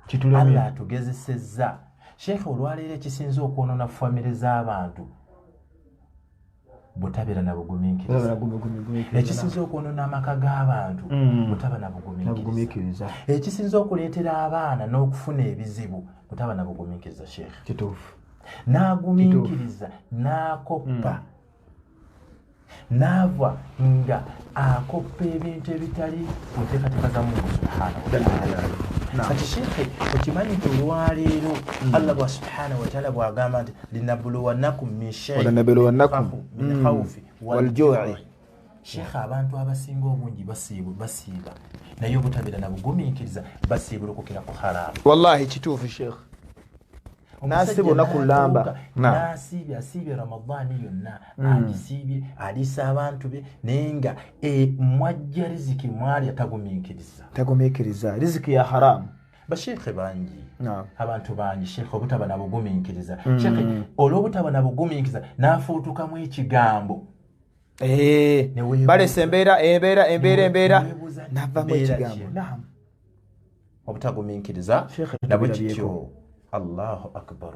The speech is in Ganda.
Kitulemye. Allah atugezesezza, sheekhe. Olwaleero ekisinza okwonoona famire z'abantu butabeera na bugumiikiriza. Ekisinza okwonoona amaka g'abantu butaba na bugumiikiriza. Nabugumiikiriza. Ekisinza okuleetera abaana n'okufuna ebizibu butaba na bugumiikiriza, sheekhe. Kituufu. N'agumiikiriza, n'akoppa, n'ava nga akoppa ebintu ebitali ku nteekateeka za Mungu subhanahu wataala. Kati sheekhe, okimanyi nti olwaleero Allah bwa subhanahu wataala bw'agamba nti linabuluwannakum min shay'in Walanabluwannakum. min khawfi Waljui. waljui. Sheekhe, abantu abasinga obungi basiibu basiiba, naye obutabeera na bugumiikiriza basiibulukukira ku haraamu. Wallahi kituufu, sheekh. N'asiiba olunaku lulamba. N'asiibye, asiibye Ramadaani yonna, agisiibye, aliisa abantu be, naye nga mwajja riziki mwalya tagumiikiriza. Tagumiikiriza riziki ya haramu. Basheekhe bangi, abantu bangi, sheekhe, obutaba na bugumiikiriza. Sheekhe, olw'obutaba na bugumiikiriza n'afuutukamu ekigambo. Ne weebuuza. Balesa embeera, embeera, embeera, embeera. Ne weebuuza nti Navamu mbeera ekigambo. ki? Obutagumiikiriza Sheekhe, nabwe tubirabyeko. kityo. Allahu akbar.